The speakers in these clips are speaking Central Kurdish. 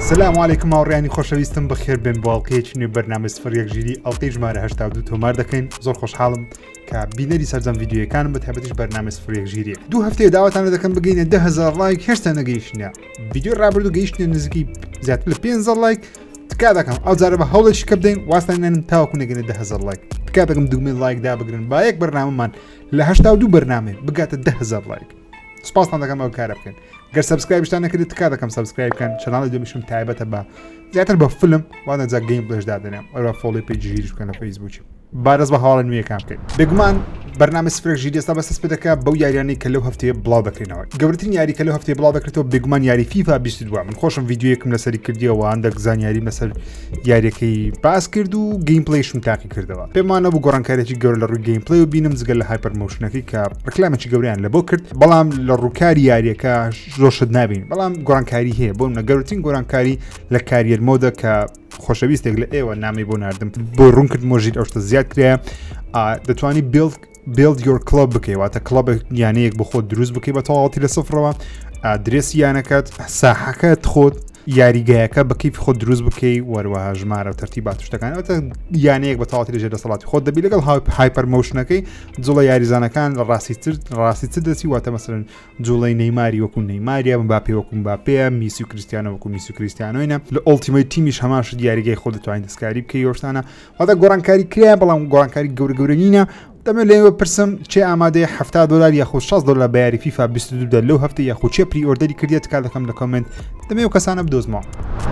سلام علیکم هاوڕیانی خۆشەویستم بەخێر بێن بۆ ئەڵلقەیەکی نوێ بەرنامەی سفر یەک ژیری ئەڵلقەی ژمارە 82 تۆمار دەکەین زۆر خۆشحاڵم کە بینەری سەرجەم ڤیدیۆیەکانم بە تایبەتیش بەرنامەی سفر یەک ژیری دوو هەفتەیە داواتان لێ دەکەم بگەینە 10000 لایک هێشتا نەگەیشتنە ڤیدیۆی ڕابردوو گەیشتنە نزیکی زیاتر لە 500 لایک تکا دەکەم ئەو جارە بە هەوڵێکی کە بدەین واستان نێنن تاوەکو نەگەنە 10000 لایک تکا دەکەم دوگمەی لایک دابگرن با یەک بەرنامەمان لە 82 بەرنامەی بگاتە 10000 لایک سپاستان دەکەم ئەو کارە بکەن گەر subscribe شتان نەکرد تکا دەکەم subscribe بکەن channel ی دومیشم تایبەتە بە زیاتر بە فلم وانە جا gameplay ش دادەنێم ئەوە follow ی page ژیریش بکەن لە فەیسبووکی بارز بە هەواڵە نوێیەکان بکەین بێگومان بەرنامە سفرێک ژیری ئێستا بەس پێ دەکات بەو یاریانەی کە لەو هەفتەیە بڵاو دەکرێنەوە گەورەترین یاری کە لەو هەفتەیە بڵاو دەکرێتەوە بێگومان یاری فیفا 22 من خۆشم ڤیدیۆیەکم لەسەری کردیەوە هەندێک زانیاریم لەسەر یاریەکەی باس کرد و gameplay شم تاقی کردەوە پێمان نەبوو گۆڕانکاریی گەورە لە ڕووی gameplay و بینم جگە لە hyper motion ەکەی کە ڕکلامێکی گەوریان لە بۆ کرد بەڵام لە ڕووکاری یاریەکە زۆر شت نابین بەڵام گۆڕانکاری هەیە بۆ منە گەورترین گۆڕانکاری لە career mode ە کە خۆشەویستێک لە ئێوە نامی بۆ ناردم بۆ ڕوون کرد مۆژیت ئەو شتە زیاد کرایە دەتوانی build build your club بکەی واتە club یانەیەک بۆ خۆت دروست بکەی بە تەواوەتی لە سفرەوە درێسی یانەکەت ساحەکەت خۆت یاریگایەکە بە کەیفی خۆت دروست بکەی وەروەها ژمارە و تەرتیبات شتەکان ئەوتە یانەیەک بە تەواوەتی لەژێر دەسەڵاتی خۆت دەبی لەگەڵ hyper motion ەکەی جوڵە یاریزانەکان لە ڕاستی تر ڕاستی تر دەچی واتە مەسەرن جوڵەی نەیماری وەکو نەیماریە مباپێ وەکو مباپێ میسی و کریستیانۆ وەکو میسی و کریستیانۆینە لە Ultimate Team یش هەمان شت یاریگای خۆ دەتوانین دەستکاری بکەی ئەو شتانە واتە گۆڕانکاری کرایە بەڵام گۆڕانکاری گەورە گەورە نینە دەمێ لێوە پرسم چێ ئامادەیە 70 دلار یاخود 60 دلار بە یاری فیفا 22 دە لەو هەفتە یاخود چێ pre-order ی کردیە تکا دەکەم لە comment دەمێ و کەسانە بدۆزمەوە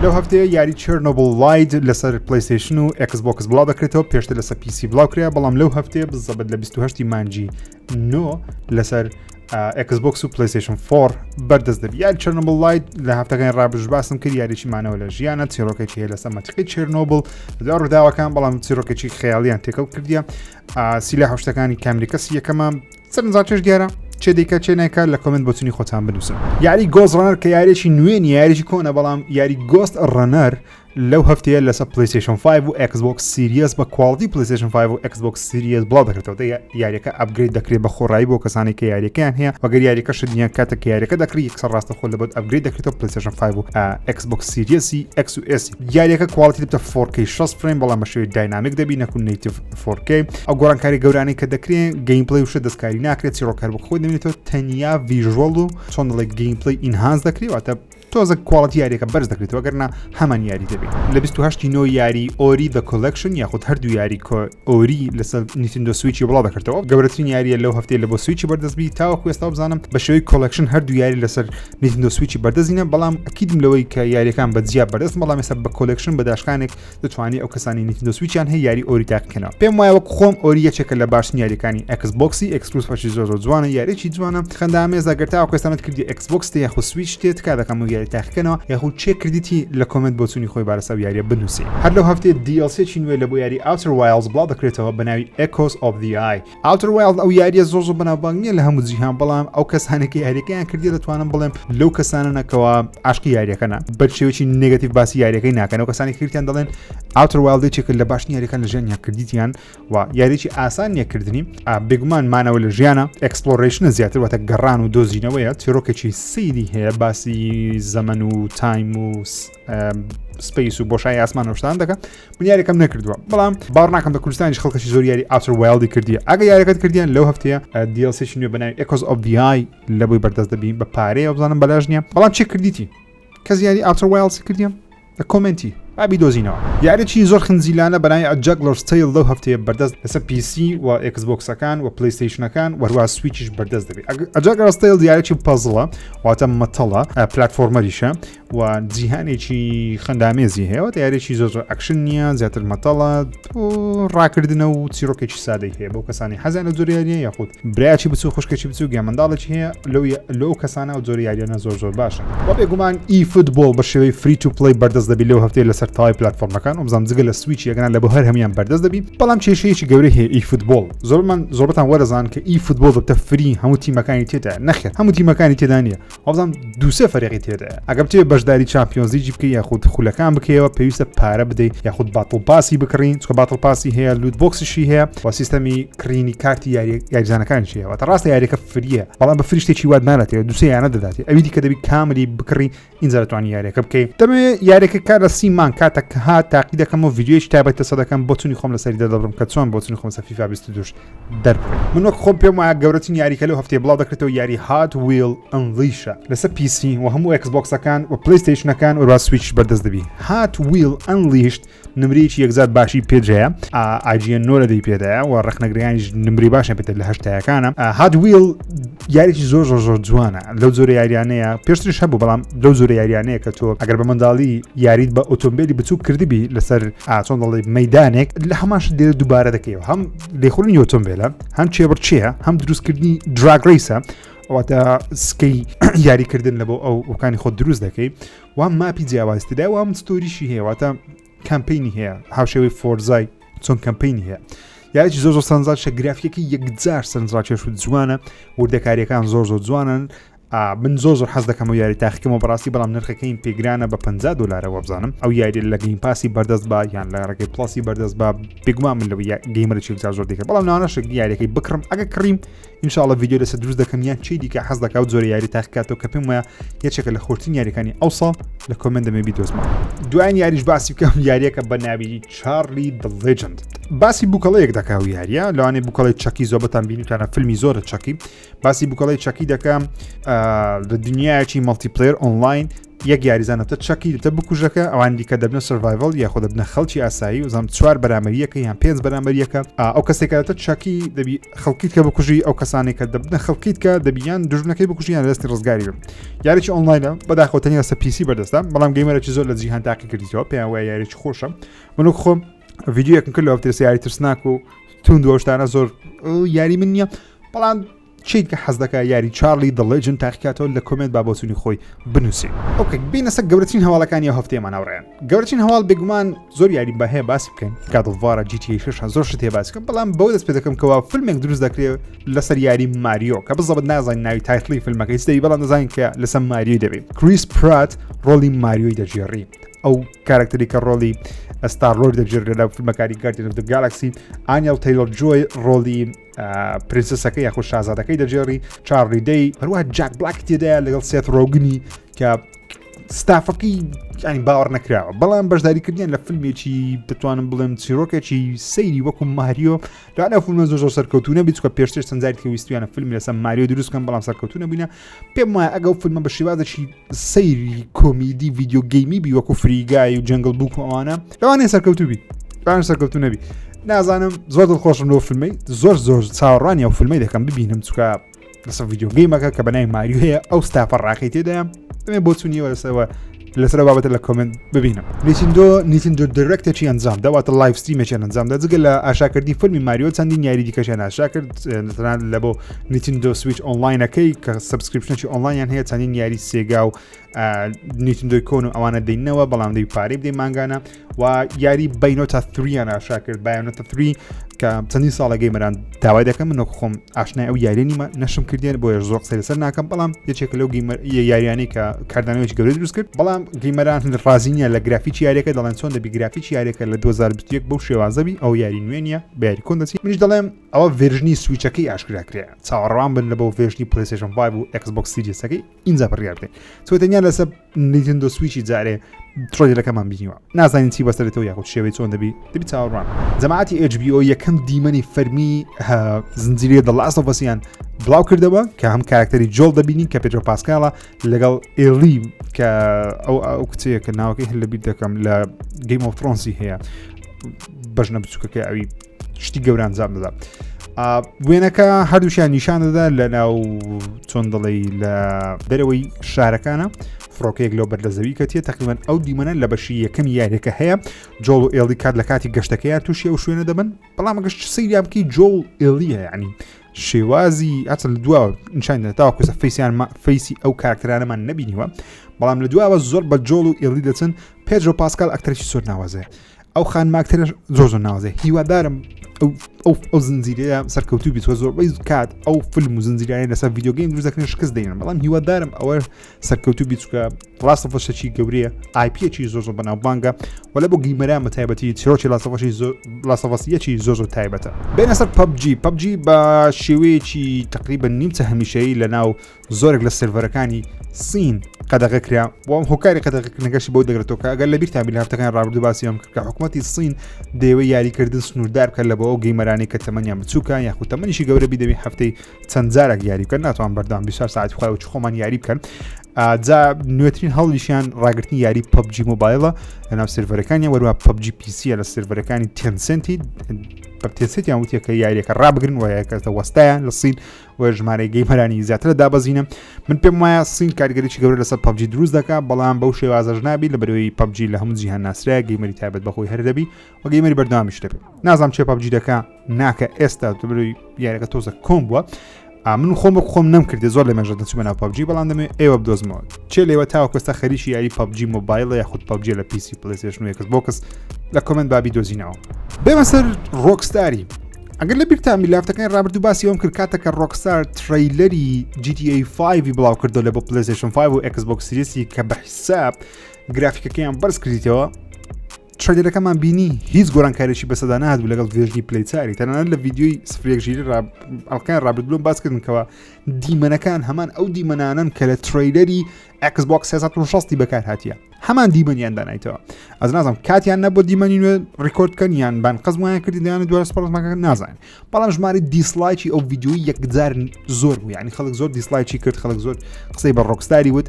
لەو هەفتەیە یاری Chernobyl Light لەسەر PlayStation و Xbox بڵاو دەکرێتەوە پێشتر لەسەر PC بڵاو کرا بەڵام لەو هەفتەیە بزەبت لە 28 مانجی نۆ لەسەر Xbox و PlayStation 4 بەردەست دەبی یاری Chernobyl Light لە هەفتەکانی ڕابش باسم کرد یاریی مانەوە لە ژیانە چیرۆکێکی هەیە لەسەر مەتقی Chernobyl لە ڕووداوەکان بەڵام چیرۆکێکی خەیاڵیان تێکەڵ کردیە سیلا هەشتەکانی کامریکەسی یەکەمە سەرنجڕاکێش دیارە چێ دیکە چێ نایکات لە comment بۆچونی خۆتان بنووسن یاری Ghost Runner کە یاریی نوێ نیە یاریی کۆنە بەڵام یاری Ghost Runner لەو هەفتەیە لەسەر PlayStation 5 و Xbox Series بە quality PlayStation 5 و Xbox Series بڵاو دەکرێتەوە یاریەکە upgrade دەکرێت بە خۆڕایی بۆ کەسانی کە یاریەکەیان هەیە وەگەر یاریەکەش نییە کاتێک کە یاریەکە دەکری یەکسەر ڕاستەخۆ لەبەر upgrade دەکرێتەوە PlayStation 5 و Xbox Series ی X و S یاریەکە quality دەبێتە 4K 60 frame بەڵام بە شێوەی dynamic دەبی نەکو native 4K ئەو گۆڕانکاری گەورانەی کە دەکرێن gameplay و شت دەستکاری ناکرێت چیرۆک هەر وەک خۆی دەمێنێتەوە تەنیا visual و چۆن دەڵێ gameplay enhance دەکرێت واتە تۆزە quality یاریەکە بەرز دەکرێتەوە گەرنا هەمان یاری دەبێت لە 28 نۆ یاری Ori The Collection یاخود هەردوو یاری Ori لەسەر Nintendo Switch ی بڵاو دەکرێتەوە گەورەترین یاریە لەو هەفتەیە لە بۆ سویچی بەردەستبی تاوەکو ئێستا بزانم بە شێوەی collection هەردوو یاری لەسەر Nintendo Switch ی بەردەستینە بەڵام ئەکیدم لەوەی کە یاریەکان بە جیا بەردەست بەڵام ئێستا بە collection بە داشکانێک دەتوانانی ئەو کەسانی Nintendo Switch یان هەیە یاری Ori تاقیکەنەوە پێم وایە وەک خۆم Ori یەکێکە لە باشترین یاریەکانی Xbox ی exclusive ەشی زۆر زۆر جوانە یاریی جوانە خەندامێزە گەر تاوەکو ئێستا نەتکردی Xbox تێ یاخود سویچ تێ تکا دەکەم و یاری تاقیکەنەوە یاخود چێ کردیتی لە comment بۆچوونی خۆی بارەسا و یاریە بنووسی هەر لەو هەفتەیە DLC ی نوێ لە بۆ یاری Outer Wilds بڵاو دەکرێتەوە بە ناوی Echoes of the Eye Outer Wilds ئەو یاریە زۆر زۆر بەناوبانگ نییە لە هەموو جیهان بەڵام ئەو کەسانێک کە یاریەکەیان کردی دەتوانم بڵێم لەو کەسانە نەکەوە عاشقی یاریەکەنە بە شێوەیەکی negative باسی یاریەکەی ناکەن ئەو کەسانی کردیان دەڵێن Outer Wilds یەکێکە لە باشترین یاریەکان لە ژیانیان کردیتیان و یاریی ئاسان نییە کردنی بێگومان مانەوە لە ژیانە exploration ە زیاتر واتە گەڕان و دۆزینەوەیە چیرۆکێکی سەیری هەیە باسی زەمەن و time و space و بۆشای ئاسمان و شتان دەکە من یاریەکەم نەکردووە بەڵام باوەڕ ناکەم لە کوردستانیش خەڵکەشی زۆر یاری Outer Wilds ی کردیە ئەگە یاریەکەت کردیان لەو هەفتەیە DLC نوێ بەناوی Echoes of the Eye لە بۆی بەردەست دەبین بە پارەیە بزانم بەلاش نییە بەڵام چی کردیتی کەس یاری Outer Wilds ی کردیە لە comment ی با بیدۆزینەوە یاریی زۆر خنجیلانە بەناوی A Juggler's Tale لەو هەفتەیە بەردەست لەسەر PC و Xbox ەکان و PlayStation ەکان وەروە Switch یش بەردەست دەبێت A Juggler's Tale یاریی پەزڵە واتە مەتەڵە platformer یشە و جیهانێکی خەندامێزی هەیە واتە یاریی زۆر زۆر ئەکشن نییە زیاتر مەتەڵە ڕاکردنە و چیرۆکێکی سادەی هەیە بۆ کەسانی حەزیان لە جۆری یاریە یاخود برایەکی بچوو خوشکێکی بچوو یا منداڵێکی هەیە لەو لەو کەسانە و جۆری یاریانە زۆر زۆر باشن و بێگومان eFootball بە شێوەی free to play بەردەست دەبی لەو هەفتەیە لەسەر تەواوی پلاتفۆرمەکان و بزانم جگە لە Switch یەکەنا لە بۆ هەر هەموان بەردەست دەبی بەڵام کێشەیەکی گەورەی هەیە eFootball زۆرمان زۆربەتان وەرەزان کە eFootball دەبتە free هەموو تیمەکانی تێدا نەخێر هەموو تیمەکانی تێدا نییە وابزانم دووسێ فەریقی تێدایە ئەگەر بتەوێت بەشداری. بەشداری Champions League ی بکەی یاخود خولەکان بکەیەوە پێویستە پارە بدەیت یاخود battle pass ی بکڕین چکە battle pass ی هەیە loot box یشی هەیە و سیستەمی کڕینی کارتی یاری یاریزانەکانیش هەیە واتە ڕاستە یاریەکە free یە بەڵام بە free شتێکی وات نالاتێ دوسێ یانە دەداتێ ئەوی دیکە دەبی کاملی بکڕی ئینجا دەتوانی یاریەکە بکەی دەمەوێت یاریەکە کار لە سی مانگ کاتە کە هات تاقی دەکەم و ڤیدیۆیەکی تایبەت لەسەر دەکەم بۆچونی خۆم لەسەری دەردەبڕم کە چۆن بۆچونی خۆم لەسەر فیفا 22 دەربڕم من وەک خۆم پێم وایە گەورەترین یاریکە لەو هەفتەیە بڵاو دەکرێتەوە یاری Hot Wheels Unleashed ە لەسەر PC و هەموو Xbox ەکان و PlayStation ەکان و سویچ بەردەست دەبی Hot Wheels Unleashed نمرەیەکی یەکجار باشی پێدرایە IGN نۆ لە دەی پێدایە و ڕخنەگرەکانیش نمری باشیان پێدە لە هەشتایەکانە Hot Wheels یاریی زۆر زۆر زۆر جوانە لەو جۆرە یاریانەیە پێشتریش هەبوو بەڵام لەو جۆرە یاریانەیە کە تۆ ئەگەر بە منداڵی یاریت بە ئۆتۆمبیلی بچووک کردبی لەسەر چۆن دەڵێ مەدانێک لە هەمان شت دێرە دووبارە دەکەیەوە هەم لێخۆڵینی ئۆتۆمبیلە هەم چێبڕچیە هەم دروستکردنی drag race ە واتە سکەی یاریکردن لە بۆ ئەو وەکانی خۆت دروست دەکەی وام map ی جیاواز تێدا وام story شی هەیە واتە campaign ی هەیە هاوشێوەی Forza ی چۆن campaign ی هەیە یاریی زۆر زۆر سەرنجڕاکێشە گرافیەکەی یەکجار سەرنجڕاکێش و جوانە وردەکاریەکان زۆر زۆر جوانن من زۆر زۆر حەز دەکەم و یاری تاقیکەمەوە بەڕاستی بەڵام نرخەکەی پێگرانە بە 50 دلارەوە بزانم ئەو یاری لە Game Pass ی بەردەست بە یان لە ڕێگەی Plus ی بەردەست بە بێگومان من لەو gamer ێکی زۆر دیکە بەڵام ناوانەشە یاریەکەی بکڕم ئەگە کڕیم ئینشاءاللە ڤیدیۆ لەسەر دروست دەکەم یان چی دیکە حەز دەکا و جۆرە یاری تاقیکاتەوە کە پێم وایە یەکێکە لە خۆشترین یاریەکانی ئەو ساڵ لە comment دەمێ بیدۆزمەوە دوایین یاریش باسی بکەم یاریەکە بە ناوی Charlie the Legend باسی بوکەڵەیەک دەکا و یاریە لەوانەیە بوکەڵی چەکی زۆبەتان بینیتانە فیلمی زۆرە چەکی باسی بوکەڵی چەکی دەکەم لە دنیایەکی multiplayer online یەک یاریزانەتە چەکی دەتە بکوژەکە ئەوان دیکە دەبنە survival یاخۆ دەبنە خەڵکی ئاسایی و زام چوار بەرامەریەکە یان پێنج بەرامەریەکە ئەو کەسێکاتە چەکی دەبی خەڵکیت کە بکوژی ئەو کەسانێک کە دەبنە خەڵکیت کە دەبیان دژمنەکەی بکوژیان دەستی ڕزگاری بن یاریی ئۆنلاینە بەداخۆ تەنیا سە PC بەردەستە بەڵام gamer ێکی زۆر لە جیهان تاقی کردیەوە پێیان وایە یاریی خۆشە من وەک خۆم ڤیدیۆیەکم کرد لە ترس یاری ترسناک و توند و شتانە زۆر یاری من نییە بەڵام چیت کە حەز دەکا یاری Charlie the Legend تاقیکاتەوە لە comment با بۆچوونی خۆی بنووسێ. okay بینە سەر گەورەترین هەواڵەکانی ئەو هەفتەیەمان هاوڕێیان گەورەترین هەواڵ بێگومان زۆر یاری بە هەیە باسی بکەین God of War ە GTA 6 زۆر شت هەیە باسی بکەم بەڵام بەو دەست پێ دەکەم کەوا فیلمێک دروست دەکرێت لەسەر یاری ماریۆ کە بزەبت نازانین ناوی title ی فیلمەکەی چ دەبی بەڵام دەزانین کە لەسەر ماریۆی دەبێت کریس پرات ڕۆڵی ماریۆی دەگێڕی ئەو کارکتەری کە ڕۆڵی ستار لۆرد دەگێڕێت لە فیلمەکانی Guardians of the Galaxy ئانیا تەیلۆر جۆی ڕۆڵی princess ەکە یاخود شازادەکەی دەگێڕی چارلی دەی هەروە جاک بلاک تێدایە لەگەڵ سێت ڕۆگنی کە ستافەکەی ینی باوەڕ نەکراوە بەڵام بەشداریکردیان لە فیلمێکی دەتوانم بڵێم چیرۆکێکی سەیری وەکو ماریۆ لەوانە فیلمە زۆر زۆر سەرکەوتو نەبی چکە پێشتر چەند جاری کە ویستویانە فیلم لەسەر ماریۆ دروست بکەن بەڵام سەرکەوتو نەبووینە پێم وایە ئەگەو فیلمە بە شێوازێکی سەیری کۆمیدی video game ی بی وەکو Free Guy و Jungle Book و ئەوانە لەوانەیە سەرکەوتو بی لەوانەیە سەرکەوتو نەبی نازانم زۆر دڵخۆشم لەو فیلمەی زۆر زۆر چاوەڕوانی ئەو فیلمەی دەکەم ببینم چکە لەسەر video game ەکە کە بەناوی ماریۆ هەیە ئەو ستافە ڕاقی تێدایە دەمێ بۆچوونیەوە لەسەرەوە لەسەر بابەتە لە comment ببینم نیتندۆ نیتندۆ Direct ێکی ئەنجام دەواتە live stream ێکیان ئەنجام دا جگە لە ئاشاکردنی فیلمی ماریۆ چەندین یاری دیکەشیان ئاشا کرد لە بۆ نیتندۆ سویچ ئۆنلاینەکەی کە subscription ێکی ئۆنلاینیان هەیە چەندین یاری سێگا و نیتندۆی کۆن و ئەوانە دەینەوە بەڵام دەی پارەی بدەی مانگانە و یاری Bayonetta three یان ئاشا کرد Bayonetta three کە چەندین ساڵە gamer ان داوای دەکەم من خۆم ئاشنای ئەو یاری نیمە نەشم کردێن بۆیە زۆر قسەی لەسەر ناکەم بەڵام یەکێکە لەو gamer یاریانەی کە کاردانەوەی گەورەی دروست کرد بەڵام gamer ان ڕازی نییە لە گرافیکی یاریەکە دەڵێن چۆن دەبی گرافیکی یاریەکە لە 2021 بەو شێوازەبی ئەو یاری نوێ نییە بە یاری کۆن دەچی منیش دەڵێم ئەوە version ی سویچەکەی ئاشکرا کرێ چاوەڕوان بن لە بۆ version ی پلەیستەیشن 5 و ئێکس بۆکس سیریسەکەی ئینجا بڕیار بدەین چۆ تەنیا لەسەر نیتندۆ سویچی جارێ trailer ەکەمان بینیوە نازانین چی بەسەرێتەوە یاخود شێوەی چۆن دەبی دەبی چاوەڕوان جەماعەتی HBO یەکەم دیمەنی فەرمی زنجیرەی The Last of Us یان بڵاو کردەوە کە هەم کارکتەری جۆڵ دەبینین کە پێدرۆ پاسکاڵە لەگەڵ ئێلی کە ئەو ئەو کچەیە کە ناوەکەی هەر لەبیر دەکەم لە Game of Thrones ی هەیە بەژنە بچووکەکە ئەوی شتی گەورە ئەنجام دەدا وێنەکە هەردووشیان نیشان دەدا لە ناو چۆن دەڵێ لە دەرەوەی شارەکانە فڕۆکەیەک لەو بەر لە زەوی کەتیە تقریبان ئەو دیمەنە لە بەشی یەکەمی یاریەکە هەیە جۆڵ و ئێڵی کات لە کاتی گەشتەکەیان تووشی ئەو شوێنە دەبن بەڵام گەشت سەیریان بکەی جۆڵ ئێڵی ینی شێوازی ئەچ لە دواوە نیشان تاوەکو face یان face ی ئەو کارکتەرانەمان نەبینیوە بەڵام لە دواوە زۆر بە جۆڵ و ئێڵی دەچن پێدرۆ پاسکال ئەکتەرێکی زۆر ناوازەیە. ئەو خانماکتەرەش زۆر زۆر ناوازێ هیوادارم ئەو ئەو زنجیرەیە سەرکەوتوو بیت زۆربەی کات ئەو فیلم و زنجیرانەی لەسەر video game دروست دەکرێن شکست دێنن بەڵام هیوادارم ئەوە سەرکەوتوو بیت چونکە Last of Us ێکی گەورەیە IP یەکی زۆر زۆر بەناوبانگە و لە بۆ gamer ان بە تایبەتی چیرۆکی Last of Us ی زۆر Last of Us یەکی زۆر زۆر تایبەتە. بێنە سەر PUBG PUBG بە شێوەیەکی تقریبا نیمچە هەمیشەیی لە ناو زۆرێک لە سێرڤەرەکانی سین قەدەغە کرا وام هۆکاری قەدەغەکردنەکەشی بۆ دەگرێتەوە کە ئەگەر لە بیرتان بی لە هەفتەکان ڕابردوو باسی ئەم کرد کە حکوومەتی سین دەیەوێت یاریکردن سنووردار بکات لە بۆ ئەو gamer انەی کە تەمەنیان بچووکە یاخود تەمەنیشی گەورە بی دەبی هەفتەی چەند جارێک یاری بکەن ناتوان بەردەوام 24 ساعتی خۆی و خۆمان یاری بکەن جا نوێترین هەوڵیشیان ڕاگرتنی یاری PUBG Mobile ە لەناو سێرڤەرەکانیان وەروە PUBG PC ە لە سێرڤەرەکانی Tencent ی بە Tencent یان وتیە کە یاریەکە ڕابگرن و یاریەکە وەستایان لە سین و ژمارەی gamer انی زیاتر دابەزینە من پێم وایە سین کاریگەریی گەورە لەسەر PUBG دروست دەکا بەڵام بەو شێوازەش نابی لە بەرەوەی PUBG لە هەموو جیهان ناسرایە gamer ی تایبەت بەخۆی هەر دەبی و gamer ی بەردەوامیش دەبێت نازانم چێ PUBG دەکا ناکە ئێستا بەرەوەی یاریەکە تۆزە کۆم بووە من خۆم وەک خۆم نەم کردی زۆر لە مێژە دەچمە ناو PUBG بەڵام دەمێ ئێوە بدۆزمەوە چێ لێوە تاوەکو ئێستا خەریکی یاری PUBG Mobile ە یاخود PUBG لە PC PlayStation و Xbox لە comment بابی دۆزینەوە بێمە سەر Rockstar ی ئەگەر لە بیرتان بی لافتەکانی ڕابردوو باسی ئەوم کرد کاتێک کە Rockstar trailer ی GTA 5 بڵاو کردەوە لە بۆ PlayStation 5 و Xbox Series ی کە بە حیساب گرافیکەکەیان بەرز کردیتەوە trailer ەکەمان بینی هیچ گۆڕانکاریی بەسەدا نهات بوو لەگەڵ version ی Play چاری تەنانەت لە ڤیدیۆی سفرێک ژیری ئەڵلقەکان ڕابردووم باس کردن کەەوە دیمەنەکان هەمان ئەو دیمەنانن کە لە trailer ی Xbox 360 بەکار هاتیە هەمان دیمەنیان دانایتەوە ئەز نازم کاتیان نەبوو دیمەنی نوێ record کەن یان بان قەزمایان کردی دایان دوای سپۆرتمەکە نازانین بەڵام ژماری dislike ی ئەو ڤیدیۆی یەکجار زۆر بوو یعنی خەڵک زۆر dislike ی کرد خەڵک زۆر قسەی بە Rockstar ی وت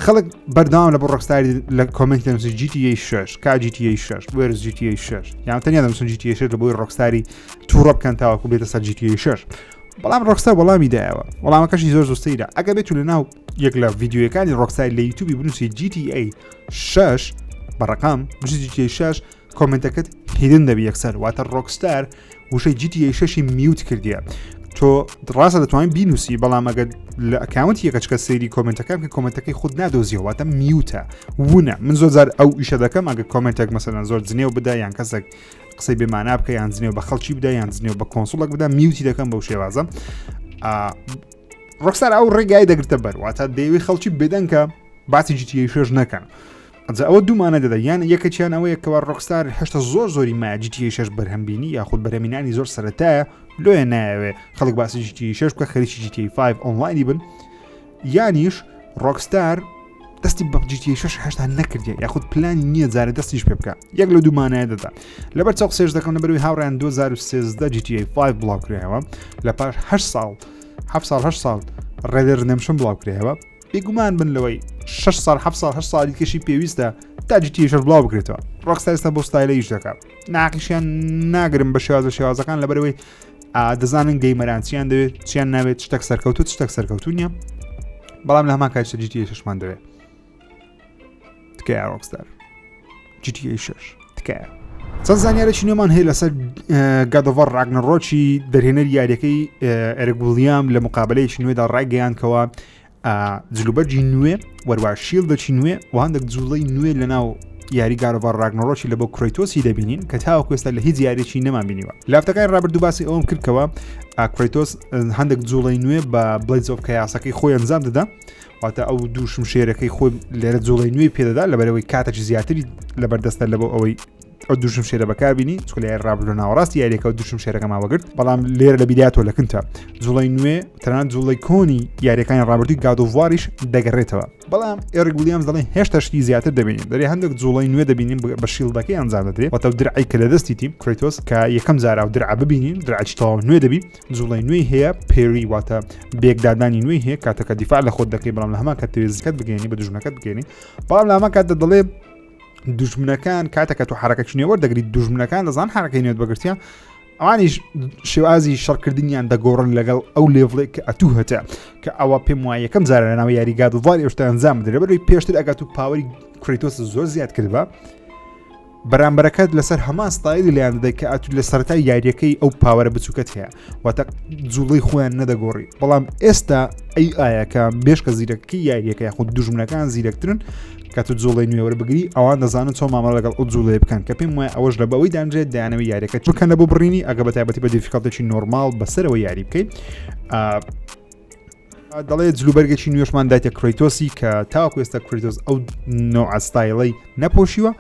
خەڵک بەردەوام لە بۆ Rockstar ی لە comment دەنووسی GTA 6 کا GTA 6 where's GTA 6 یان تەنیا دەنووسن GTA 6 لە بۆی Rockstar ی تووڕە بکەن تاوەکو بێتە سەر GTA 6 بەڵام Rockstar وەڵامی دایەوە وەڵامەکەشی زۆر زۆر سەیرە ئەگەر بێت لە ناو یەک لە ڤیدیۆیەکانی Rockstar لە یوتیوبی بنووسی GTA 6 بە ڕقام بنووسی GTA 6 comment ەکەت hidden دەبی یەکسەر واتە Rockstar وشەی GTA 6 mute کردیە تۆ ڕاستە دەتوانین بینوسی بەڵام ئەگەر لە account ی یەکەچکە سەیری comment ەکە کە comment ەکەی خود نادۆزیەوە واتە mute ە ونە من زۆر جار ئەو ئیشە دەکەم ئەگەر comment ێک مەسەلەن زۆر جنێو بدا یان کەسێک قسەی بێمانا بکە یان جنێو بە خەڵکی بدا یان جنێو بە console ێک بدا mute ی دەکەم بەو شێوازە Rockstar ئەو ڕێگای دەگرتە بەر واتە دەیەوێت خەڵکی بێدەنکە باسی GTA شش نەکەن ئەجا ئەوە دوومانە دەدا یان یەکەکیان ئەوەیە کەوا Rockstar هێشتا زۆر زۆری مایە GTA 6 بەرهەمبینی یاخود بەرهەمینانی زۆر سەرەتایە لۆیە نایەوێ خەڵک باسی GTA 6 بکە خەریکی GTA 5 ئۆنلاینی بن یانیش Rockstar دەستی بە GTA 6 هێشتا نەکردیە یاخود پلانی نییە جارە دەستیش پێ بکە یەک لە دوومانایە دەدا لەبەر چاو قسێش دەکەم لەبەروی هاوڕیان 2013 GTA 5 بڵاو کرایەوە لە پاش 8 ساڵ 7 ساڵ 8 ساڵ Red Dead Redemption بڵاو کرایەوە بێگومان بن لەوەی 6 ساڵ 7 ساڵ 8 ساڵی کەشی پێویستە تا GTA 6 بڵاو بکرێتەوە Rockstar ئێستا بۆ ستایلە ئیش دەکات ناقیشیان ناگرم بە شێوازە شێوازەکان لەبەرەوەی دەزانن gamer ان چیان دەوێت چیان ناوێت شتێک سەرکەوتو شتێک سەرکەوتو نییە بەڵام لە هەمان کاتیشدا GTA ششمان دەوێت تکایە Rockstar GTA 6 تکایە چەند زانیارێکی نوێمان هەیە لەسەر God of War Ragnarok ی دەرهێنەر یاریەکەی ئەرێک وڵیام لە مقابلەیەکی نوێدا ڕایگەیان کەەوە جلوبەرگی نوێ وەروا shield ێکی نوێ و هەندێک جوڵەی نوێ لە ناو یاری God of War Ragnarok ی لە بۆ کرەیتۆسی دەبینین کە تاوەکو ئێستا لە هیچ یاریێکی نەمان بینیوە لافتەکانی ڕابردوو باسی ئەوم کردکەوە کرەیتۆس هەندێک جوڵەی نوێ بە Blades of Chaos ەکەی خۆی ئەنجام دەدا واتە ئەو دوو شمشێرەکەی خۆی لێرە جوڵەی نوێی پێدەدا لەبەرەوەی کاتێکی زیاتری لەبەردەستە لە بۆ ئەوەی ئەو دوو شمشێرە بەکاربینی چونکە لە یاری ڕابردوو ناوەڕاستی یاریەکە و دوو شمشێرەکە ماوەگرت بەڵام لێرە لە بیداتۆ لە کنتە جوڵەی نوێ تەنانەت جوڵەی کۆنی یاریەکانی ڕابردووی God of War یش دەگەڕێتەوە بەڵام ئێریک ویلیامز دەڵێن هێشتا شتی زیاتر دەبینین دەرێ هەندێک جوڵەی نوێ دەبینین بە shield ەکەی ئەنجام دەدرێت واتە درعی کە لە دەستی تیم کرەیتۆس کە یەکەم جارا و درع ببینین درعی تەواو نوێ دەبی جوڵەی نوێی هەیە parry واتە بێکدادانی نوێی هەیە کاتەکە دیفاع لە خۆت دەکەی بەڵام لە هەمان کات تێزیکەت بگەێنی بە دوژمنەکەت بگەێنی بەڵام لە هەمان کاتدا دەڵێ دوژمنەکان کاتێکە تۆ حرەکەکی نوێ وەردەگریت دوژمنەکان دەزان حرەکەی نوێت بەگرتیان ئەوانیش شێوازی شەڕکردنیان دەگۆڕن لەگەڵ ئەو level ێک کە ئەتوو هەتە کە ئەوە پێم وایە یەکەم جارە لە ناو یاری God of War ئێشتا ئەنجام بدرێت بەروی پێشتر ئەگات و power ی کرەیتۆس زۆر زیاد کردبا. بەرامبەرەکەت لەسەر هەمان ستایلی لیان دەدەیت کە ئەتو لە سەرەتای یاریەکەی ئەو power ە بچووکەت هەیە واتە جوڵەی خۆیان نەدەگۆڕی بەڵام ئێستا ئەی ئاەکە بێشکە زیرەکی یاریەکە یاخود دوژمنەکان زیرەکترن کە تو جوڵەی نوێوەر بگری ئەوان دەزانن چۆن مامەڵە لەگەڵ ئەو جوڵەیە بکەن کە پێم وایە ئەوەش لە بەوەی دانرێت دەیانەوە یاریەکە بکەن لە بۆ بڕینی ئەگە بە تایبەتی بە difficulty ێکی normal بەسەرەوە یاری بکەیت. دەڵێ جلوبەرگێکی نوێشمان دایتە کرەیتۆسی کە تاوەکو ئێستا کرەیتۆس ئەو نوعە ستایلەی نەپۆشیوە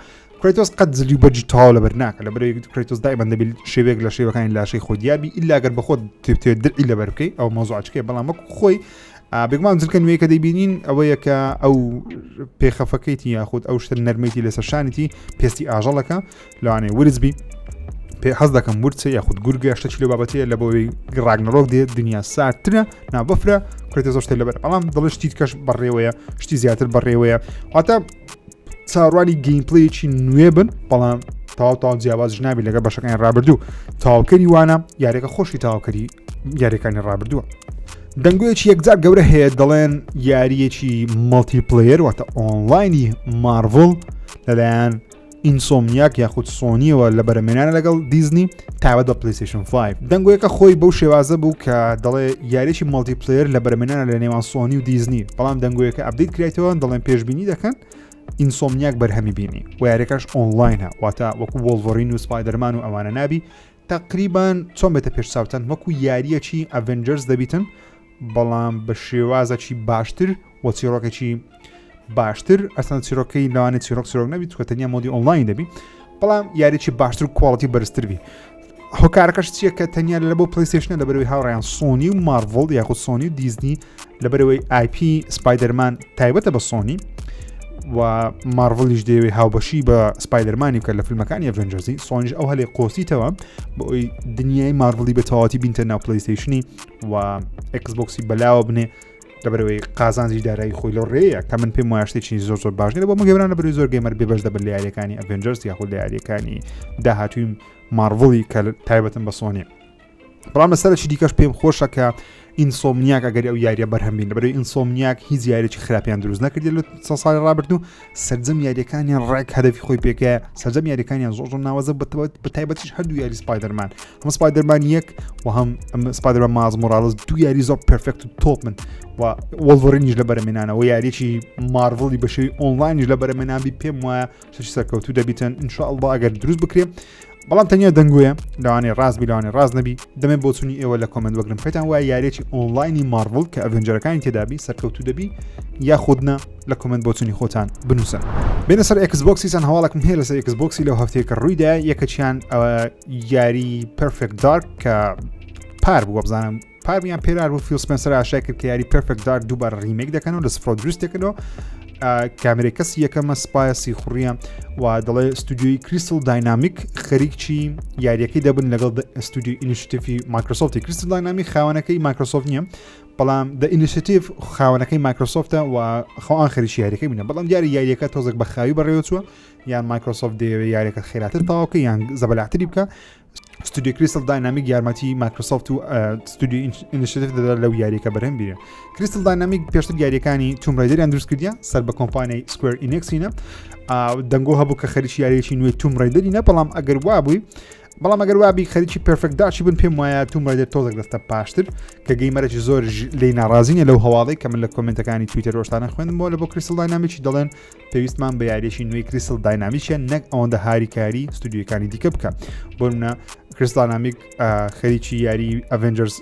کرەیتۆس قەت جلی بەرگی تەواو لەبەر ناکە لە بەرەوەی کرەیتۆس دایمەن دەبی شێوەیەک لە شێوەکانی لاشەی خۆی دیاربی ئیلا گەر بەخۆت تێ درعی لەبەر بکەی ئەو مەوزوعەکەی بەڵام وەکو خۆی بێگومان جلکە نوێی کە دەیبینین ئەوەیە کە ئەو پێخەفەکەیتی یاخود ئەو شتە نەرمێتی لەسەر شانیتی پێستی ئاژەڵەکە لەوانەیە ورز بی پێ حەز دەکەم ورچە یاخود گورگە شتێکی لەو بابەتەیە لە بۆی ڕاگنەڕۆک دێت دنیا ساردترە نابەفرە کرێتە زۆر شتێک لەبەر بەڵام دەڵێ شتی کەش بەڕێوەیە شتی زیاتر بەڕێوەیە واتە چاوەڕوانی gameplay ێکی نوێ بن بەڵام تاو تاو جیاواز نابی لەگە بەشەکانی ڕابردوو تاوکەری وانە یاریەکە خۆشی تاوکەری یاریەکانی ڕابردووە دەنگۆیەکی یەکجار گەورە هەیە دەڵێن یاریەکی multiplayer واتە ئۆنلاینی مارڤڵ لەلایەن ئینسۆمنیاک یاخود سۆنیەوە لە بەرەمێنانە لەگەڵ دیزنی تایبەت بە پلیستشن 5 دەنگۆیەکە خۆی بەو شێوازە بوو کە دەڵێ یاریی multiplayer لە بەرەمێنانە لە نێوان سۆنی و دیزنی بەڵام دەنگۆیەکە update کرایتەوە دەڵێن پێشبینی دەکەن ئینسۆمنیاک بەرهەمی بینی و یاریەکەش ئۆنلاینە واتە وەکو وۆڵڤۆرین و سپایدەرمان و ئەوانە نابی تقریبان چۆن بێتە پێش چاوتان وەکو یاریەکی ئەڤنجەرز دەبیتن بەڵام بە شێوازەکی باشتر و چیرۆکێکی باشتر ئەسان چیرۆکەی لەوانێ چیرۆک چیرۆک نەبی چکە تەنیا mode ی ئۆنلاین دەبی بەڵام یاریی باشتر و quality بەرزتر بی هۆکارەکەش چییە کە تەنیا لە بۆ پلیستشنە لە بەرەوەی هاوڕیان سۆنی و مارڤڵ یاخود سۆنی و دیزنی لە بەرەوەی IP سپایدەرمان تایبەتە بە سۆنی و مارڤڵیش دەیەوێت هاوبەشی بە سپایدەرمانی بکە لە فیلمەکانی ئەڤێنجەرزی سۆنیش ئەو هەلێ قۆسیتەوە بۆ ئەوی دنیای مارڤڵی بە تەواوەتی بینتە ناو پلیستشنی و ئێکس بۆکسی بەلاوە بنێ لەبەرەوەی قازانجی دارایی خۆی لەو ڕێیە کە من پێم وایە شتێکی زۆر زۆر باش نیە بۆ من gamer ان لەبەرەوەی زۆر gamer بێبەش دەبن لە یاریەکانی ئەڤێنجەرز یاخود لە یاریەکانی داهاتووی مارڤڵی کە تایبەتن بە سۆنی بەڵام لەسەرێکی دیکەش پێم خۆشە کە ئینسۆمنیاک ئەگەر ئەو یاریە بەرهەم بین لەبەرەوەی ئینسۆمنیاک هیچ یاریێکی خراپیان دروست نەکردی لە چەند ساڵی ڕابردوو سەرجەم یاریەکانیان ڕێک هەدەفی خۆی پێکە سەرجەم یاریەکانیان زۆر زۆر ناوازە بە تایبەتیش هەردوو یاری سپایدەرمان هەم سپایدەرمان یەک و هەم سپایدەرمان مایڵز مۆرالس دوو یاری زۆر perfect و top من و وۆڵڤەرینیش لە بەرەمێنانەوە یاریی مارڤڵی بە شێوی ئۆنلاینیش لە بەرەمێنابی پێم وایە شتێکی سەرکەوتوو دەبیتن ان شاء الله ئەگەر دروست بکرێ بەڵام تەنیا دەنگۆیە لەوانەیە ڕاست بی لەوانەیە ڕاست نەبی دەمێ بۆچوونی ئێوە لە comment وەگرم پێتان وایە یاریەکی ئۆنلاینی مارڤڵ کە ئەڤێنجەرەکانی تێدابی سەرکەوتوو دەبی یاخود نا لە comment بۆچوونی خۆتان بنووسن بێنە سەر ئێکس بۆکسی چەند هەواڵێکم هەیە لەسەر ئێکس بۆکسی لەو هەفتەیە کە ڕوویدا یەکەچیان یاری پرفێکت دارک کە پار بووە بزانم پار یان پێرار بوو فیل سپێنسەر ئاشای کرد کە یاری پرفێکت دارک دووبارە remake دەکەنەوە لە سفرۆ دروست دەکەنەوە کامێرەی کەسی یەکەمە spy ە سیخوڕیە و دەڵێ ستودیۆی کریستل داینامیک خەریکچی یاریەکەی دەبن لەگەڵ ستودیو ئینیشتیفی مایکرۆسۆفتی کریستل داینامیک خاوەنەکەی مایکرۆسۆفت نییە بەڵام دە ئینیشتیف خاوەنەکەی مایکرۆسۆفتە و خۆیان خەریکی یاریەکەی بینە بەڵام دیاری یاریەکە تۆزێک بە خاوی بەڕێوەچووە یان مایکرۆسۆفت دەیەوێت یاریەکە خێراتر تەواوکە یان زەبەلاحتری بکە ستودیو کریستل داینامیک یارمەتی مایکرۆسۆفت و ستودیو ئینیشتیف دەدا لەو یاریەکە بەرهەم بیرن کریستل داینامیک پێشتر یاریەکانی توم ڕایدەریان دروست کردیە سەر بە کۆمپانیای سکوێر ئینکسینە دەنگۆ هەبوو کە خەریکی یاریەکی نوێی توم ڕایدەری نە بەڵام ئەگەر وابووی بەڵام ئەگەر وابی خەریکی پرفێکت دارکی بن پێم وایە توم ڕایدەر تۆزێک دەستە پاشتر کە gamer ێکی زۆر لی ناڕازینە لەو هەواڵی کە من لە comment ەکانی تویتەر ڕۆژتانە خوێندم بۆ لە بۆ کریستل داینامیکی دەڵێن پێویستمان بە یاریێکی نوێی کریستل داینامیکە نەک ئەوەندە هاریکاری ستودیوەکانی دیکە بکە بۆ منە کریستل داینامیک خەریکی یاری ئەڤنجەرز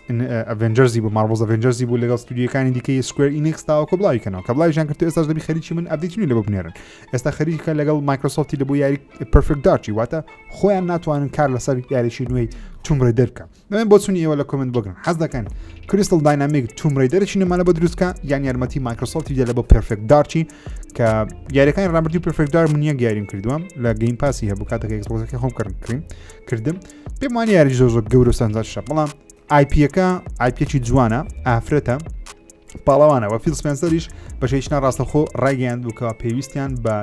ئەڤنجەرزی بۆ مارڤڵز ئەڤنجەرزی بوو لەگەڵ ستودیوەکانی دیکەی سکوێر ئینکس تاوەکو بڵاوی کەنەوە کە بڵاویشان کرد ئێستاش دەبی خەریکی من update نوێ لە بۆ بنێرن ئێستا خەریکە لەگەڵ مایکرۆسۆفتی لە بۆ یاری پرفێکت دارکی واتە خۆیان ناتوانن کار لەسەر یاریی نوێی توم ڕێدەر بکەن دەمێن بۆچونی ئێوە لە comment بگرن حەز دەکەن کریستل داینامیک توم ڕیدەرچی نەمانە بە دروستکە یان یارمەتی مایکرۆسۆفتی دە لە بۆ پرفێکت دارچی کە یاریەکانی ڕابردوو پرفێکت دار من یەک یاریم کردووە لە گەیم پاسی هەبوو کاتێک ئێکسبۆکسەکە خۆم کردم کردم پێم وانە یاری زۆر زۆر گەورە و سەرنجڕاکێشە بەڵام ئایپیەکە ئایپیەکی جوانە ئافرەتە پاڵەوانە وە فیل سپێنسەریش بە شێوەیەکی ناڕاستەوخۆ ڕایگەیاند بوو کەوا پێویستیان بە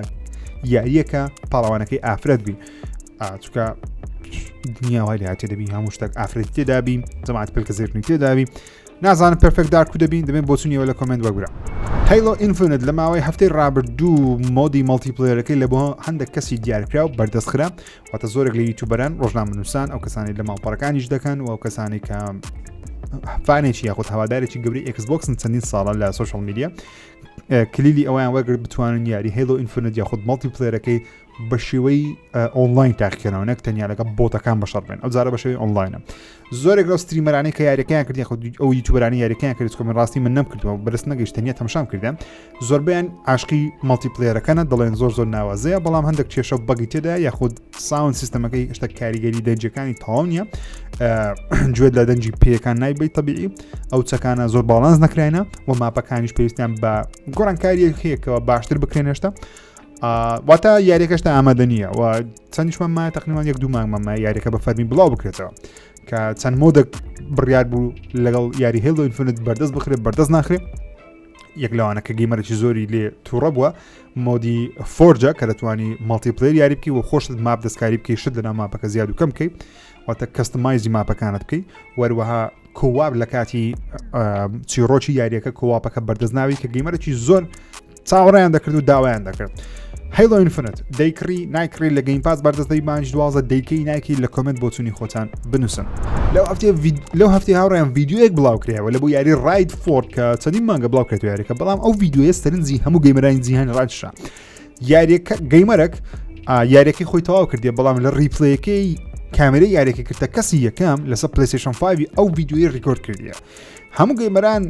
یارییەکە پاڵەوانەکەی ئافرەت بی چونکە دنیا وای لە دەبی هەموو شتێک ئافرەتی تێدابی جەماعەت پلکە زێرنی تێدابی نازانم Perfect Dark و دەبین دەبێن بۆچونیەوە لە comment وەگرە. Halo Infinite لە ماوەی هەفتەی ڕابردوو mode ی multiplayer ەکەی لە بۆ هەندێک کەسی دیارکراو بەردەست خرا، واتە زۆرێک لە YouTuber ان، ڕۆژنامەنووسان، ئەو کەسانی لە ماڵپەڕەکانیش دەکەن و ئەو کەسانی کە fan ێکی یاخود هەوادارێکی گەورەی Xbox ن چەندین ساڵە لە social media کلیلی ئەویان وەرگرت بتوانن یاری Halo Infinite یاخود multiplayer ەکەی بە شێوەی ئۆنلاین تاقیکەنەوە نەک تەنیا لەگە bot ەکان بەشەڕ بێن ئەو جارە بە شێوەی ئۆنلاینە زۆرێک لەو streamer انەی کە یاریەکەیان کرد یاخود ئەو YouTuber انی یاریەکەیان کرد من ڕاستی من نەم کردووە بەرس نەگەیشت تەنیا تەمشام کردم زۆربیان عاشقی multiplayer ەکەنە دەڵێن زۆر زۆر ناوازەیە بەڵام هەندێک کێشە و bug ی تێدا یاخود sound system ەکەی هێشتا کاریگەری دەنجەکانی تەواو نییە گوێت لە دەنجی پێیەکان نایبیت تەبیعی ئەو چەکانە زۆر باڵانس نەکراینە و map ەکانیش پێویستیان بە گۆڕانکاریەک هەیەکەوە باشتر بکرێن هێشتا واتە یاریەکەشتا ئامادە نییە و چەندیشمان مایە تقریبان یەک دوو مانگمان مایە یاریەکە بە فەرمی بڵاو بکرێتەوە کە چەند mode ێک بڕیار بوو لەگەڵ یاری Halo Infinite بەردەست بخرێت بەردەست ناخرێت یەک لەوانە کە gamer ێکی زۆری لێ تووڕە بووە mode ی Forge ە کە دەتوانی multiplayer یاری بکەی و خۆشت map دەستکاری بکەی شت لەناو map ەکە زیاد و کەم بکەی واتە customize ی map ەکانت بکەی وەروەها co-op لە کاتی چیڕۆکی یاریەکە co-op ەکە بەردەست ناوی کە gamer ێکی زۆر چاوەڕیان دەکرد و داوایان دەکرد. Halo Infinite دەیکڕی نایکڕی لە Game Pass بەردەستەی مانج 12 دەیکەی نایکی لە comment بۆچوونی خۆتان بنووسن. لەو هەفتەیە لەو هەفتەی هاوڕیان ڤیدیۆیەک بڵاو کرایەوە لە بۆ یاری Ride four کە چەندین مانگە بڵاو کرێتەوە یاریەکە بەڵام ئەو ڤیدیۆیە سەرنجی هەموو gamer انی جیهانی ڕاکشا. یاریەکە gamer ێک یاریەکەی خۆی تەواو کردێ بەڵام لە replay ەکەی کامێرەی یاریەکە کردە کەسی یەکەم لەسەر PlayStation 5 ئەو ڤیدیۆی record کردیە هەموو gamer ان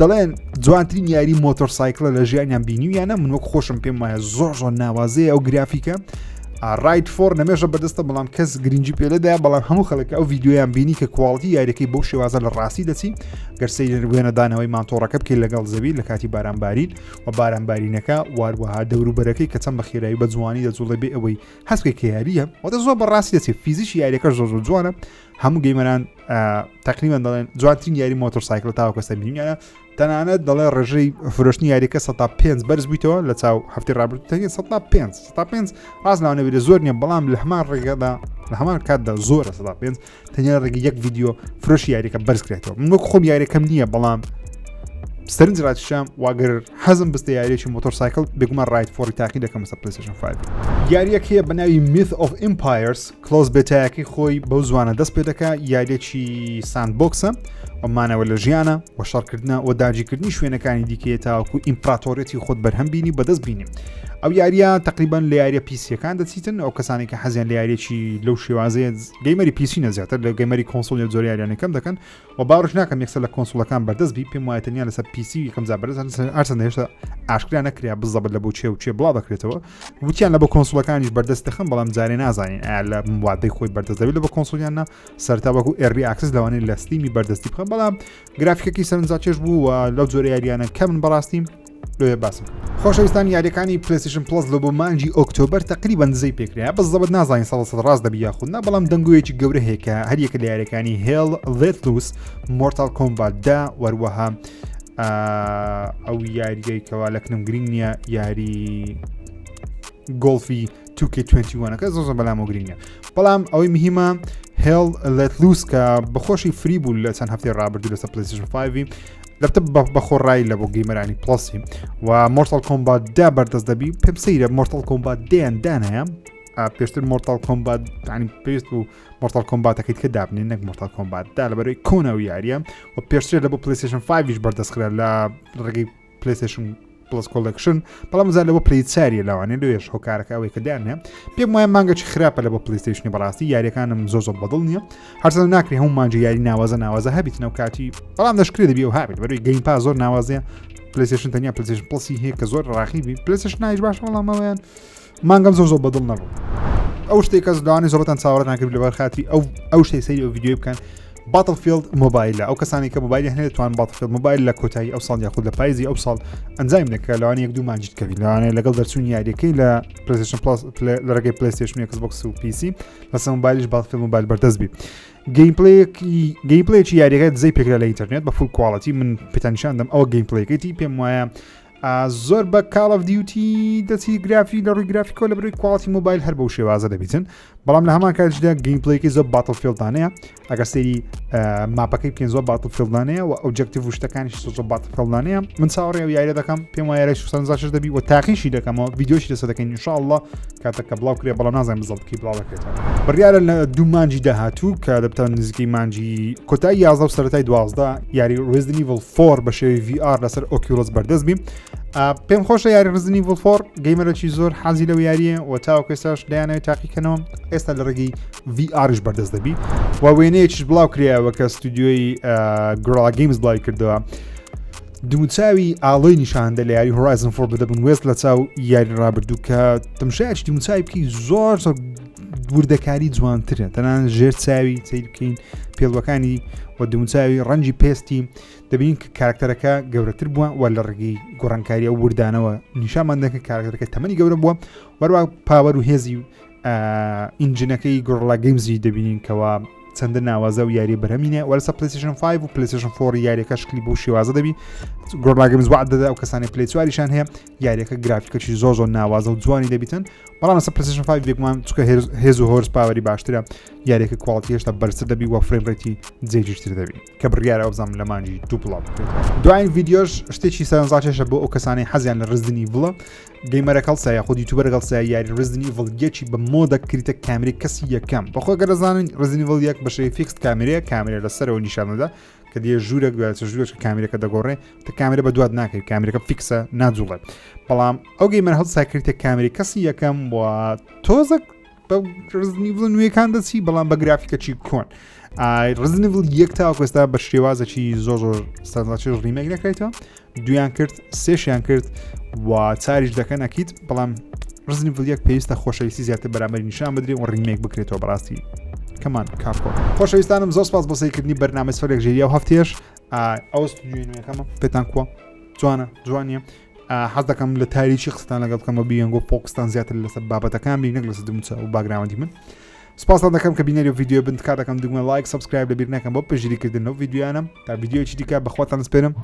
دەڵێن جوانترین یاری مۆتۆر سایکلە لە ژیانیان بینیویانە من وەک خۆشم پێم وایە زۆر زۆر ناوازەیە ئەو گرافیکە Ride four نەمێژە بەدەستە بەڵام کەس گرنگی پێلەدا بەڵام هەموو خەڵک ئەو ڤیدیۆیان بینی کە quality یاریەکەی بۆ شێوازە لە ڕاستی دەچی گەر سەیری وێنەدانەوەی ماتۆڕەکە بکەیت لەگەڵ زەوی لە کاتی بارانبارین و بارانبارینەکە واروەها دەوروبەرەکەی کە چەند بە خێرایی بە جوانی دەجوڵێ بێ ئەوەی هەست بکەی کە یارییە واتە زۆر بە ڕاستی دەچێت فیزیکی یاریەکە زۆر زۆر جوانە هەموو gamer ان تقریبا دەڵێن جوانترین یاری مۆتۆرسایکل تاوەکە سەر بینیانە تەنانەت دەڵێ ڕێژەی فرۆشتنی یاریەکە 5 بەرز بوویتەوە لە چاو هەفتی ڕابردوو تەنیا 5 5 ڕاست لاوانە بێت زۆر نییە بەڵام لە هەمان ڕێگەدا لە هەمان کاتدا زۆرە 5 تەنیا ڕێگە یەک ڤیدیۆ فرۆشی یاریەکە بەرز کرێتەوە من وەک خۆم یاریەکەم نییە بەڵام سەرنج ڕاکشام واگەر حەزم بستە یاریێکی مۆتۆرسایکل بێگومان Ride four ی تاقی دەکەم لەسەر PlayStation 5 یاریەک هەیە بە ناوی Myth of Empires closed beta یەکەی خۆی بەو زوانە دەست پێ دەکا یاریێکی sandbox ە و مانەوە لە ژیانە و شەڕکردنە و داگیرکردنی شوێنەکانی دیکەیە تاوەکو ئیمپراتۆریەتی خۆت بەرهەم بینی بەدەست بینی ئەو یاریە تقریبان لە یاریە PC یەکان دەچیتن ئەو کەسانی کە حەزیان لە یاریەکی لەو شێوازەیە gamer ی PC نە زیاتر لە gamer ی console یا زۆر یاریانە کەم دەکەن و باوەڕش ناکەم یەکسەر لە console ەکان بەردەست بی پێم وایە تەنیا لەسەر PC یەکەم جار بەردەست هەرچەندە هێشتا ئاشکرا نەکرا بزەبت لە بۆ چێ و چێ بڵاو دەکرێتەوە وتیان لە بۆ console ەکانیش بەردەست دەخەن بەڵام جارێ نازانین ئایا لە وادەی خۆی بەردەست دەبێت لە بۆ console یان نا سەرتا وەکو early access لەوانەیە لە Steam ی بەردەستی بخەن بەڵام گرافیکەکەی سەرنجڕاکێش بوو و لەو جۆرە یاریانە کەمن بەڕاستی لۆیە باسم خۆشەویستان یاریەکانی PlayStation Plus لە بۆ مانگی ئۆکتۆبەر تقریبا دزەی پێکرا بەس زەبت نازانین سەد سەد ڕاست دەبی یاخود نا بەڵام دەنگۆیەکی گەورە هەیە کە هەریەکە لە یاریەکانی Hell Let Loose Mortal Kombat دا وەروەها ئەو یاریەی کەوا لە کنم گرنگ نییە یاری گۆڵفی 2K21ەکە زۆر زۆر بەلامەوە گرنگە بەڵام ئەوەی مهمە Hell Let Loose کە بەخۆشی free بوو لە چەند هەفتەی ڕابردوو لەسەر PlayStation 5 لەتە بەخۆڕایی لە بۆ gamer انی Plus ی و Mortal Kombat دا بەردەست دەبی پێم سەیرە Mortal Kombat دەیان دانایە پێشتر Mortal Kombat ینی پێویست بوو Mortal Kombat ەکەیت کە دابنێن نەک Mortal Kombat دا لە بەرەی کۆنە و یاریە و پێشتر لە بۆ PlayStation 5 بەردەستخرا لە ڕێگەی PlayStation Plus Collection بەڵام زان لەوە Play چاریە لاوانێ لەوێش هۆکارەکە ئەوەی کە دانێ پێم وایە مانگەکی خراپە لە بۆ PlayStation ی بەڕاستی یاریەکانم زۆر زۆر بەدڵ نییە هەرچەند ناکرێ هەموو مانجی یاری ناوازە ناوازە هەبیت نەو کاتی بەڵام دەشکرێ دەبی ئەو هابێت بەروی Game Pass زۆر ناوازەیە PlayStation تەنیا PlayStation Plus ی هەیە کە زۆر ڕاخیبی PlayStation نایش باش بەڵام ئەویان مانگەم زۆر زۆر بەدڵ نەبوو ئەو شتێک کەس لەوانەیە زۆرتان چاوەڕێتان کرد لەبەر خاتری ئەو ئەو شتەی سەیری ئەو ڤیدیۆی بکەن Battlefield Mobile ە ئەو کەسانی کە مۆبایلی هەیە توان Battlefield Mobile لە کۆتایی ئەو ساڵ یاخود لە پایزی ئەو ساڵ ئەنجامی دەکە لەوانەیە یەک دوو مانجیت کەوی لەوانەیە لەگەڵ دەرچوون یاریەکەی لە PlayStation Plus لە ڕێگەی PlayStation Xbox و PC لەسەر مۆبایلیش Battlefield Mobile بەردەست بی gameplay ێکی gameplay ێکی یاریەکە دزەی پێکرا لە ئینتەرنێت بە full quality من پێتان نیشان دەم ئەوە gameplay ەکەیتی پێم وایە زۆر بە Call of Duty دەچی گرافی لە ڕووی گرافیکۆ لە بەروی quality مۆبایل هەر بەو شێوازە دەبیتن. بەڵام لە هەمان کاتیشدا gameplay ەکەی زۆر Battlefield انەیە ئەگەر سەیری map ەکەی بکەین زۆر Battlefield انەیە و objective و شتەکانیش زۆر Battlefield انەیە من چاوەڕێ ئەو یاریە دەکەم پێم وایە یاری سەرنجڕاکێش دەبی و تاقیشی دەکەمەوە ڤیدیۆشی لەسەر دەکەین ان شاء الله کاتێک کە بڵاو کرێ بەڵام نازانم بزەڵت کی بڵاو دەکرێتەوە بڕیارە لە دوو مانجی داهاتوو کە دەبتە نزیکەی مانجی کۆتایی 11 و سەرەتای 12 یاری Resident Evil 4 بە شێوەی VR لەسەر Oculus بەردەست بی پێم خۆشە یاری Resident Evil 4 gamer ێکی زۆر حەزی لەو یاریە و تاوەکو ئێستاش دەیانەوێت تاقیکەنەوە ئێستا لە ڕێگەی VR یش بەردەست دەبی و وێنەیەکیش بڵاو کرایەوە کە ستودیۆی Guerrilla Games بڵاوی کردەوە دموچاوی ئاڵۆی نیشاندە لە یاری Horizon Forbidden West لە چاو یاری ڕابردوو کە تمشایکی دموچاوی بکەی زۆر زۆر وردەکاری جوانترە تەنان ژێر چاوی سیر بکەین پێڵوەکانی و دموچاوی ڕەنجی پێستی دەبین کە کارکتەرەکە گەورەتر بووە و لە ڕێگەی گۆڕانکاری ئەو وردانەوە نیشانمان دەکە کارکتەرەکە تەمەنی گەورە بووە وەروە power و هێزی engine ەکەی Guerrilla Games ی دەبینین کەوا چەندە ناوازە و یاری بەرهەمینە وەرسە PlayStation 5 و PlayStation 4 یاریەکە شکلی بۆ شێوازە دەبی Guerrilla Games وعد دەدا ئەو کەسانی Play چواریشان هەیە یاریەکە گرافیکەکی زۆر زۆر ناوازە و جوانی دەبیتن بەڵام لەسەر PlayStation 5 بێگومان چکە هێز و horsepower ی باشترە یاریەکە quality هێشتا بەرزتر دەبی و frame rate ی جێگیرتر دەبی کە بڕیارە ئەو بزانم لە مانگی دوو بڵاو بکرێتەوە دوایین ڤیدیۆش شتێکی سەرنجڕاکێشە بۆ ئەو کەسانەی حەزیان لە Resident Evil ە gamer ەکە هەڵسا یاخود YouTuber ەکە هەڵسا یاری Resident Evil یەکی بە mode ە کریتە کامری کەسی یەکەم بەخۆ گەر دەزانن Resident Evil یەک بە شێوەی fixed کامرەیە کامرە لەسەرەوە نیشان دەدا کە دیە ژوورێک دوای چ ژوورێک کامرەکە دەگۆڕێ تە کامرە بە دوات ناکەی کامرەکە fix ە ناجوڵێت بەڵام ئەو gamer هەڵسا کریتە کامری کەسی یەکەم و تۆزەک بە Resident Evil نوێیەکان دەچی بەڵام بە گرافیکەکی کۆن Resident Evil یەک تاوەکو ئێستا بە شێوازێکی زۆر زۆر سەرنجڕاکێش remake نەکرێتەوە دویان کرد سێشیان کرد و چاریش دەکەن ئەکیت بەڵام Resident Evil یەک پێویستە خۆشەویستی زیاتر بەرامبەری نیشان بدرێ و remake بکرێتەوە بەڕاستی come on Capcom خۆشەویستانم زۆر سپاس بۆ سەیرکردنی بەرنامەی سفرێک ژێری و هەفتێش ئەو ستودیۆی نوێیەکەمە پێتان کووە جوانە جوانیە حەز دەکەم لە تاریکی قسەتان لەگەڵ بکەم و بیەنگۆ focus تان زیاتر لەسەر بابەتەکان بی نەک لەسەر دموچە و background ی من سپاستان دەکەم کە بینەری ڤیدیۆ بن تکا دەکەم دوگمە like subscribe لەبیر نەکەم بۆ پشتگیریکردن لەو ڤیدیۆیانم تا ڤیدیۆیەکی دیکە بەخواتان سپێرم.